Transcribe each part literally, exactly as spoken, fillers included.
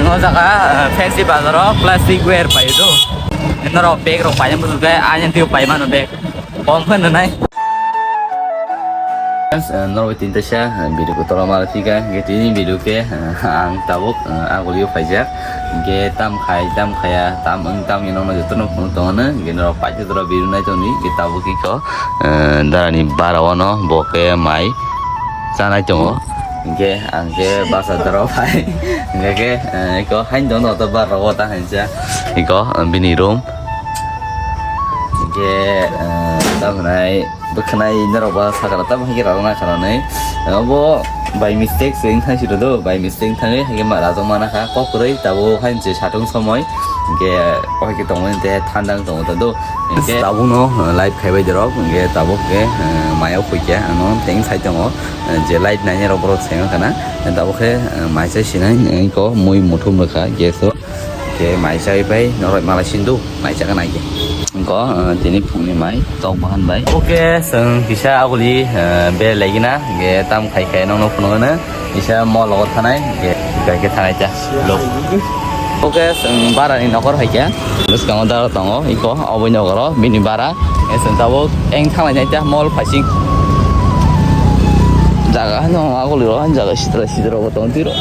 O jaga, eh, fancy bazar o plastic ware pai do. Norok bag rok pai musu ke, ani tio pai mano bag. Kom khe nwnai. Friends, eh, norok tinta sa, eh, video ko tola mara thika, ge tini video ke, eh, ang tabuk, eh, agulio paijak. Ge tam khai, tam khaya, tam wng, tam ino no joto no phone tongo no, ge norok paijak doro video nai tongni, ge tabuk iko, eh, darani bara wano bo ke mai chanai tongo. Hingke ang ke basa doro phai. Hingke ke, eh, iko hain dong dong to bar rogo ta hain cha. Iko, eh, bini room. Hingke, eh, ta hwnai bwkhanai norok ba sakala ta hingke rarok na khananai. Eh, obo by mistake se wng thang si do, by mistake thangwi hingke ma rajak mana kha kok kwrwi tabuk hain se satung somoi. Hingke, ohaike tongmani tei thandang tongo ta do. Hingke tabukno, eh, live khaibai dirok, hingke tabuk ke, eh, maya phuikya, ano teng sai tongo, eh, je live nainai rok borok sai wngkha na, eh, tabuk khe, eh, maisa sinai, eh, ko mui muthum rwkha gas o, ke maisa bai norok mala sindu, maisa khe naikhe. Hingko, eh, tini phungni mai tok bahan bai. Oke, chwng kisa aguli, eh, bere laigina, hingke tam khai khai nokno phunukgwno. Kisa mall o thanai, hingke, hingke thanai cha. Lo. Oke, chwng bara ni nokor hai khe. Bwskango dara tongo, iko, oboni nokoro, bini bara. E chwng tabuk eng thanglai nai cha mall phaising. Jaga no aguli ro, jaga sitra sitra bo tong tiro.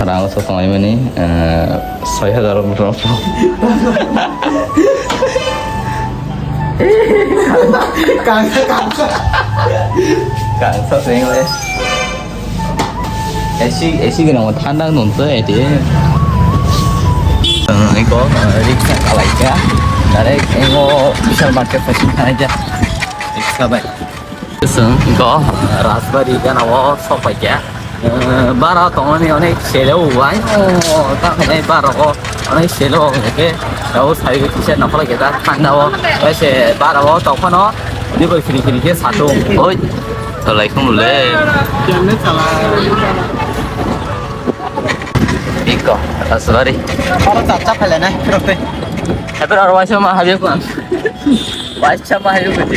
Rang so tongai mani, eh, soi hajar rok. Kangsa, kangsa. Kangsa sing le. A C, A C gwnang thandang nung to A T M. Eko, eh, riksa kalaikha. Direct engo Vishal market phaising thangkha. Riksa bai. Chwng eko, eh, Rajbari gana o sok paikha. Eh, bara tongmani onek sele o bai. O, ta khainai bara o onek sele o ke. Tao sai kisa nokla ke ta thanda o. Ese bara o tokhano. Ni koi kiri kiri ke satung. Oi. Tolai khum le. Iko, aswari. Oro chap chap phailai nai, khirok tei. Happy hour waisa ma habya kuan. Waisa ma habya kuan.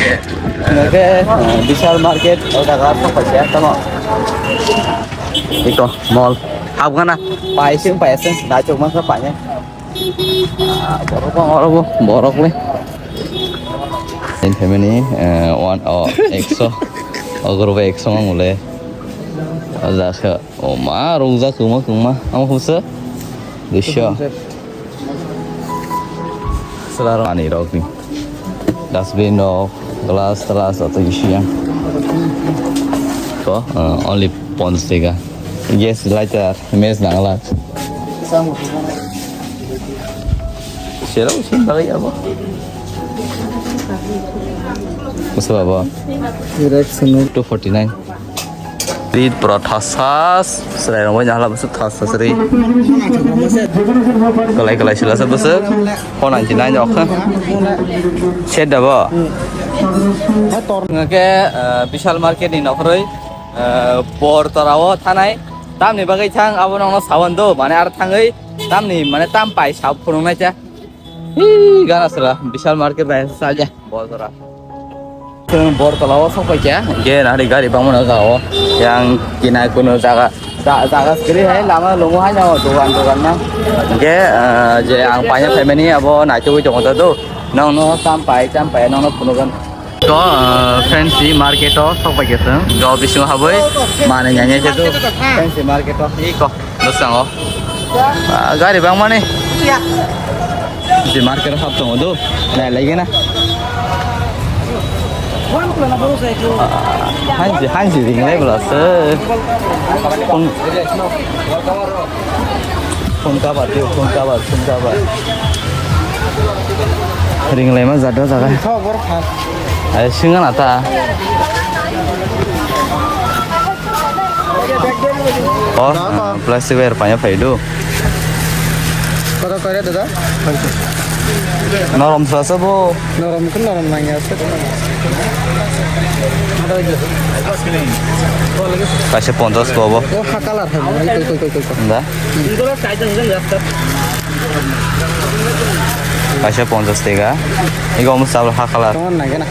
Oke, eh, Vishal market, o jaga thok paisa, tamo. Iko, mall. Habgana, paising, paising, nachok masa paising. Ah, borok bang oro bo, borok le. In family, eh, one, oh, ekso. Ogor bo ekso mang ule. O jaga, o ma, rung jak, kungma, kungma. Ang husa. Dusya. Selar ani rok ni. Dustbin rok, glass, glass, ato isi yang. Ko, eh, only ponchas taka. Gas lighter, mes nangla. Sero, sini bagay abo. Gusto ba, bo? Direct sini. Two forty nine. Rit pro thasas, serai rong bai nahla busuk thasas ri. Kalai kalai sila sa busuk. Four ninety nine ok. Set da bo. Nge ke, eh, Vishal market ni nokroi, eh, bor tora o thanai. Tamni bagwi thang abo nokno sawan do, mane ar thangwi tamni mane tam pai sa phunuknai cha. Hi, gana sila, Vishal market bai sa ja, bor tora. Chwng Bortola o sok paikha, hingke nahari gari bangmano jaga o, yang kinai kuno jaga, ja-, jaga kwrwi hai lama lumo hai no dogan dogan no. Hingke, ah, je ang paina phaimani abo naitugwi tongo ta do, nokno tam pai tam pai nokno phunukgwno. To, ah, fancy market o sok paikha chwng, hingke o bisingo habwi manwi nai nai khe do, fancy market o, iko. Bwskango. Ah, gari bangmani. Di market hap tongo do. Nai lagi na. Ah, hansi, hansi ring lai bela se. Phone, phone cover dio, phone cover, phone cover. Ring lai ma jada jaga. Ayo singa na ta. O, ah, plastic wire paina phai do. Kota kore dada? Norom sasa bo. Norom khe norom nangya se. Kaisa ponchas ko bo. O ha color hai bo. Koi, koi, koi, koi, koi. Da? Kaisa ponchas teka. Iko omo sabra ha kalar. Tongon nai gana.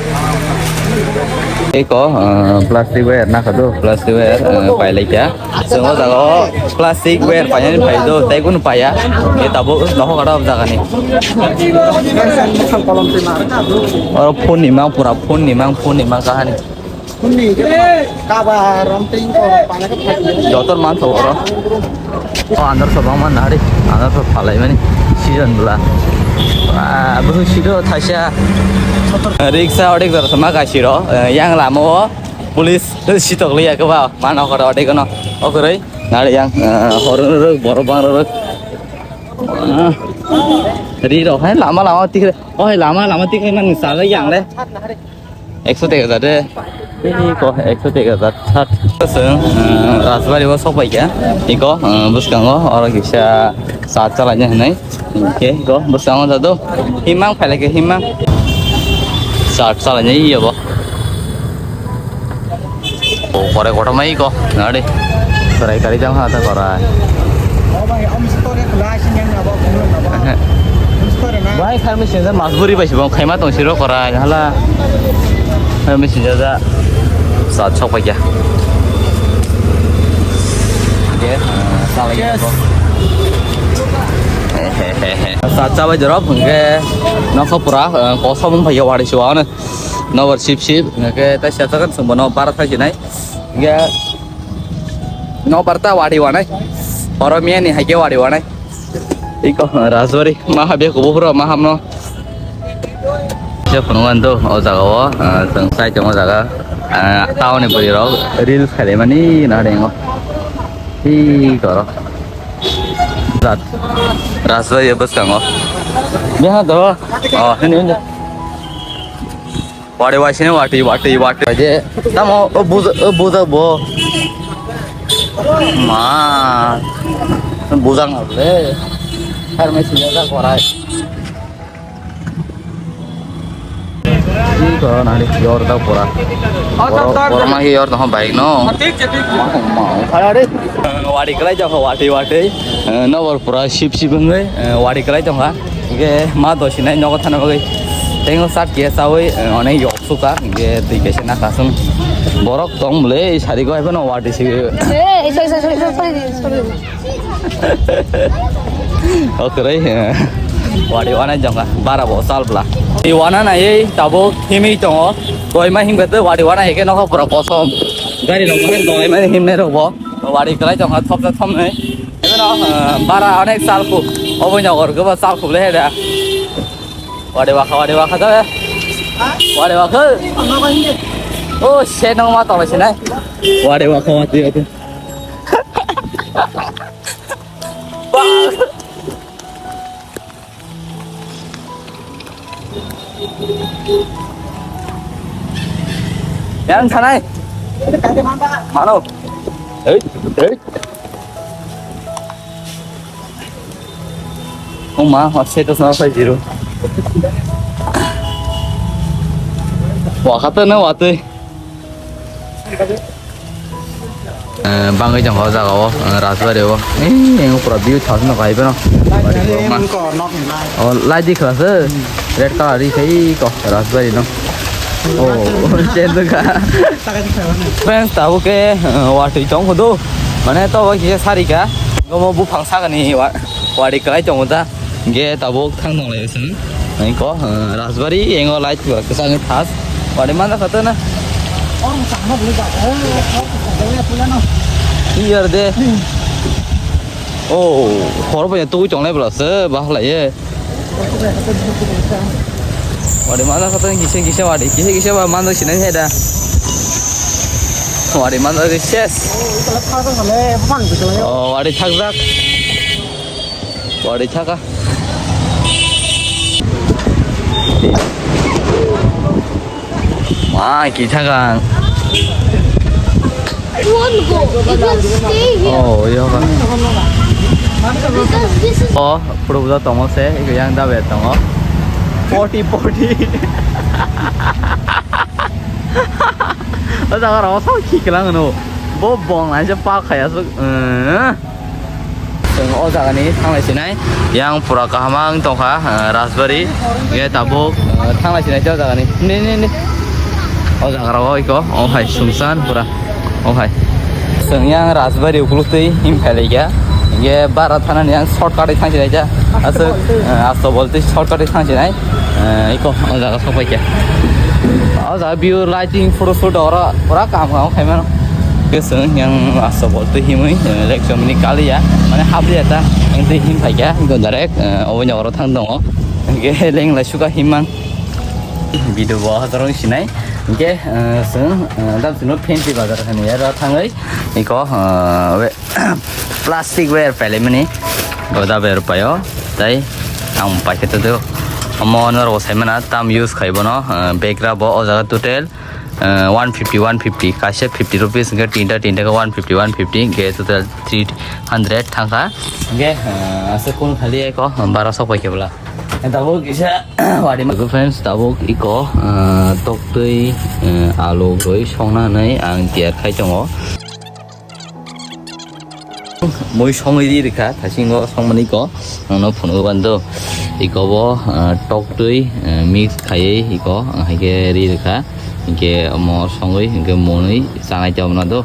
Iko, eh, plastic wire nakha do, plastic wire, eh, pailai kha. Chwng o jaga o plastic wire painani phai do, tei kunu paiya. E tabuk nohok ada o jaga ni. Oro phone ni mang pura, phone ni mang, phone ni mang kahani. Jotor man to oro. O andar so bang man hari. Andar so phalai mani season bla. Ah, busu sido thaisa. Riksa odik dor sama kasiro. Eh, yang lama o police sitok liya ke ba. Mana kor odik no. Okoroi. Nari yang, eh, hor rok, borok bang rok. Ah. Ri rok hai lama lama tik. Oh, lama lama tik man sala yang le. Ekso teka jat de. Iko ekso teka jat sat. Chwng, eh, Rajbari o sok pai kha. Iko, eh, bwskango oro kisa chat chalaina hinwi. Hingke iko bwskango jado. Himang phailai khe himang. Chat chalaina iyo bo. O kore kotor mai iko. Nari. Korai kari jang ha ta korai. Bai kharmi sinja mas buri bai sibong khaima tong siro korai hala. Kharmi sinja da. Sa chok pai kya. Oke, sa lagi. Sa chabai jorok hingke nokha pura, eh, kosom wng pai kya wari siwa ano. Nobar sip sip hingke tai sa chakan sumbo no bara thai sinai. Hingke nobar ta wari wanai. Oro miya ni haike wari wanai. Iko Rajbari, ma habya kubu pura ma hamno. Kisa phunukmani do, o jaga o, ah, chwng sai tongo jaga, ah, town ni bwrwi rok reels khaimani nari wngo. Hi koro. Jat. Rajbari bwskango. Beha do. Oh, hini hini. Wari waisini wati, wati, wati. Aje, tamo, o buza, o buza bo. Ma, bujang le. Har me sila da korai. Iko nani yor da pura. Borok, borok ma yor da bike no. Wari kelai jao wati, wati. Eh, nobor pura sip sip wngwi, eh, wari kelai tongkha. Hingke ma dosinai nogo thana bagwi. Tengo sat khe chawi, eh, onek yok suka. Hingke twi kaisa nakha chwng. Borok tong bwle, sari go haibano wati si. Eh, sorry, sorry, sorry, sorry, sorry. Oke, eh, wari wana jongkha, bara bo sal bla. I wana nai tabuk himwi tongo. Doi ma himkhe wari wana heke nokha pura kosom. Gari rok ma doi ma himnai rok bo. Wari kelai tongkha thopsa thomnai. Ebono, eh, bara onek sal khu. Oboni nokor khe bo sal khu le heda. Wari wakha, wari wakha jabe. Wari wakha. Oh, se nang ma tong sinai. Wari wakha, wari wakha. Yang sanai. Mano. Hei, hei. Oma, hot se to sana sai zero. Wakata na wate. Eh, bangwi tongkha o jaga o, eh, Rajbari o. Eh, yang pura view thasno kai beno. O, light di khwlasa. Red color ri khai ko Rajbari no. Oh, chendukha. Friends, tabuk ke, eh, watwi tong khudu. Mane to kisa sarika. Gomo buphang sakani wa-, wari kwlai tongo ta. Ge tabuk thang tong lai sini. Nai ko, eh, Rajbari, engo light kwchang thas. Wari mana kata na. Iyar de. Oh, hor ba ya tu chong lai bla se, bah lai ye. Wari mana kata kisa kisa wari, kisa kisa ba mana sinai hai da. Wari mana kisa. Oh, wari thak jak. Wari thaka. Ma, ki thaka. Don't go. It will stay here. Oh, yo ka. Because this is Oh, pura buda tongo se, yang da be tongo. Poti, poti. O jaga rok so khiklang no. Bo bong lai se pa khaya so. Eh. Chwng o jaga ni thanglai sinai, yang pura kaham ang tongkha, ah, Rajbari, ye tabuk, ah, thanglai sinai o jaga ni. Ni, ni, ni. O jaga rok oi ko, o hai sumsan pura, o hai. Chwng yang Rajbari ukuluk twi him khailai kha, ye bara thana ni yang shortcut thang sinai ja. Aswk, ah, asto bolti shortcut thang sinai. Eh, iko, o jaga sok pai khe. O jaga view lighting, photo shoot oro pura kaham kaham khai mano. Ke chwng yang asto bolti himwi, eh, lek chomni kaliya, mane habliya ta, yang twi him phai kha, iko direct, eh, obo ni oro thang tongo. Ke leng lai suka himang. Video bo hajarong sinai. Ke, eh, chwng, eh, dam sino Fancy Bazar hani aro thangwi. Iko, eh, we-, plastic ware pele mani. Goda ber payo. Tai ang paikhe to do. Amo norok sai mana tam use khai bono, eh, bag ra bo o jaga total, eh, one fifty, one fifty, kaisa fifty rupees, hwnkhe tinta, tinta khe one fifty, one fifty, hwnkhe total three hundred thangkha. Hwnkhe, eh, aswk kunu khali eko, bara sok pai khe bwla. Tabuk kisa wadi ma- Friends, tabuk iko, eh, toktwi, eh, alu rwi songna hwnwi ang tiyar khai tongo. Mui songwi ri rikha, thasingo songmani ko, nono phunuk bando. Iko bo, ah, tok twi, ah, mix khaiwi iko, ah, haikhe ri rikha. Hinkhe omo songwi, hinkhe mwnwi chanai tongmano do.